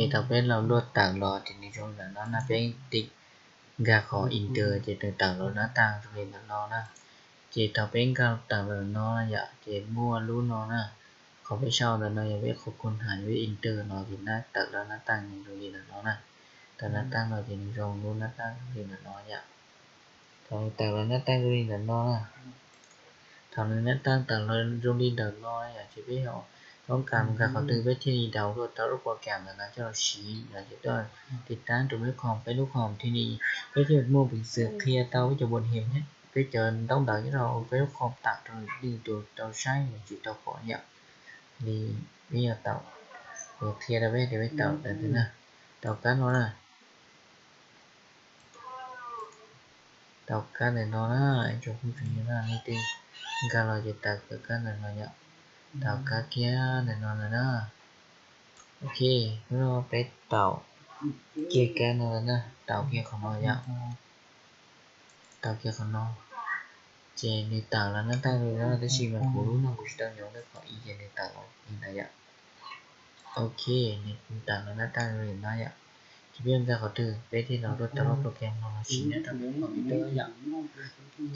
Ces thaum peb download tawm los ces nws zoo li ntawm no na, peb tim nkag qhov enter ces nws tawm los nab taj zoo li ntawm no na. Ces thaum peb nkag tawm los no yom, ces muaj lub no na, qhov peb sau ntawm no yog peb qhov khun hais peb enter no ces nab tawm los nab taj nws zoo li ntawm no na. Tawm nab taj no ces nws zoo lub nab taj zoo li ntawm no yom. Thaum nws tawm los nab taj zoo li ntawm no na, thaum nws nab taj tawm los zoo li ntawm no yom, ces peb ho toob kas mus nkag qhov twg peb thiaj li download tau lub program ntawm no coj los siv no ces tuaj tiv tab rau peb khoom, peb lub khoom thiaj li, peb thiaj muaj peev xwm qhia tau peb cov npua hiam thiab peb cov ntaub ntawv nyob rau peb lub khoom tawm rau leej twg tau saib los tsis tau pom yom. Li peb yog tau, kuv qhia rau peb tias peb tau ntawm no na, tau kab no na. Tau kab ntawm no na, ib tsoom phooj ywg na, leej twg nkag los ces tau kab ntawm no yom. Tau kab kiag ntawm no lawm na. Ok, hnub no peb tau kiag kab no lawm na, tau kiag qhov no yom. Tau kiag qhov no ces nws tawm los nab taj li no, tab sis mas kuv lub no kuv tsis tau nyob rau qhov ib ces nws tawm los li ntawd yom. Ok, nws tawm los nab taj li no yom. Ces peb nkag qhov twg peb thiaj download tau lub program no los siv nyob rau peb computer yom.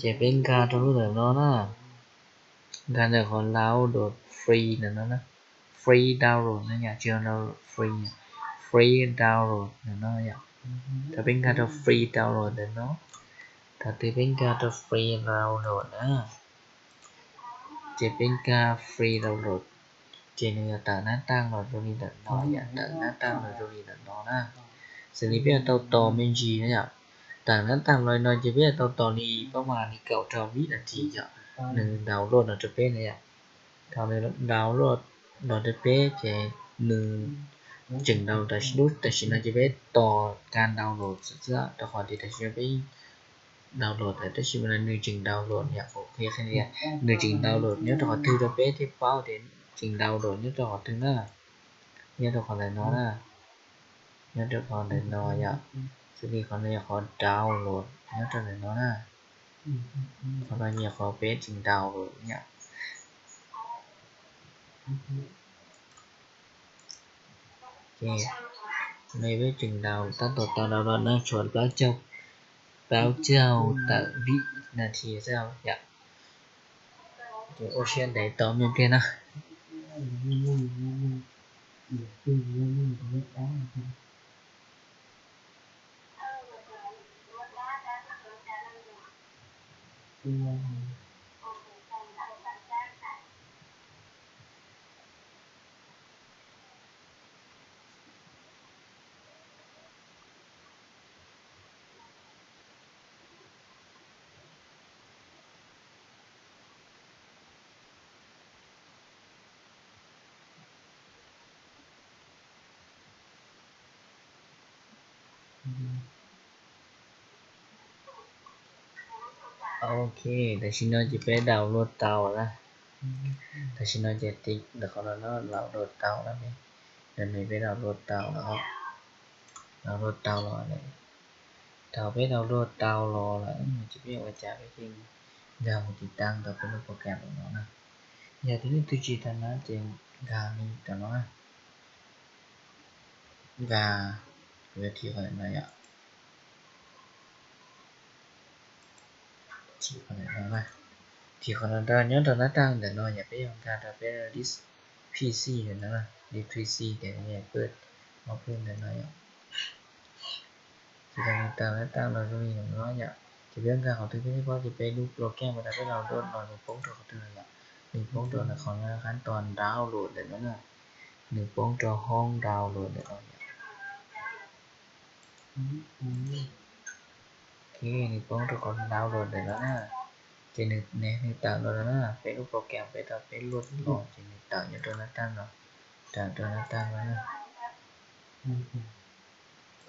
Ces peb nkag rau lub ntawm no na, nkag ntawm qhov download free ntawm no na, free download no yom, tsis yog download free, free download ntawm no yom. Thaum peb nkag rau free download ntawm no, thaum twg peb nkag rau free download na, ces peb nkag free download, ces nws yuav tawm nab taj los zoo li ntawm no yom, tawm nab taj los zoo li ntawm no na. Xws li peb yuav tau tos me ntsis na yom, tawm nab taj los no ces peb yuav tau tos li pab mas li kaum rau vib nas this yom, nws download los rau peb na yom. Thaum nws download los rau peb ces nws tseem download tam sim, lub tam sim no ces peb tos kas download xwb xwb, rau qhov tias tam sim no peb download lawm tab sis mas nws tseem download yom, qhia qhia tias nws tseem download nyob rau qhov twg rau peb thiaj paub tias tseem download nyob rau qhov twg na. Nyob rau qhov ntawm no na, nyob rau qhov ntawm no yom, xws li qhov no yog qhov download nyob rau ntawm no na. Qhov no yog qhov peb tseem download yom. Ces qhov no peb tseem download, tab tom tau download na, tshuav plaub caug, plaub caug tawm vib nas this xwb yom. Ces ua siab ntev tos me pliag na. Ok, tam sim no ces peb download tau na. Tam sim no ces tiv ntawm qhov no download tau na, ntawm no peb download tau los, download tau los lawm. Thaum peb download tau los lawm ces peb ua cas peb thiaj nkag mus tiv tab ntawm peb lub program ntawm no na. Yog tias leej twg tsis tau na ces nkag li ntawm no na. Nkag, kuv yuav thim qhov ntawm no yom. Thim qhov ntawm no na, thim qhov no rau nyob rau nab taj ntawm no yom, peb yuav nkag rau peb lub P C ntawm no, lub P C ces peb ob peb ntawm no yom. Ces thaum nws tawm nab taj los zoo li ntawm no yom, ces peb nkag qhov twg peb thiaj paub tias peb lub program uas peb download los nws poob rau qhov twg no yom. Nws poob rau ntawm qhov no, qhab tos download ntawm no na, nws poob rau hoob download ntawm no yom. Ok, nws poob rau qhov download ntawm no na, ces nws, nws tawm los no na, peb lub program peb tau peb load los ces nws tawm nyob rau nab taj no, tawm rau nab taj no na.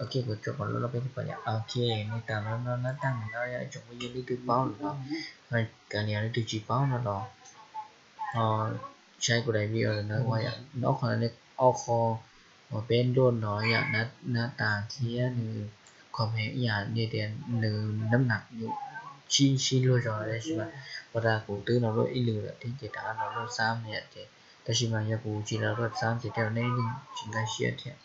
Ok, kuv tso kom lub no peb thiaj pom yom. Ok, nws tawm los no nab taj no yom, ib tsoom phooj ywg leej twg paub lawm los kav liam, leej twg tsis paub no los ho saib kuv daim video ntawm no ua yom. Nws ob qho no, ob qho uas peb download no yom, nab taj thiab nws comment ib yam li tias nws nab nas nws sib sib luag zog tab sis mas ua rau kuv twb download ib lwm lawm thiab ces rov qab download xab no yom. Ces tab sis mas yog kuv tsis download xab ces tej zaum nej yeej tsis nkag siab thiab.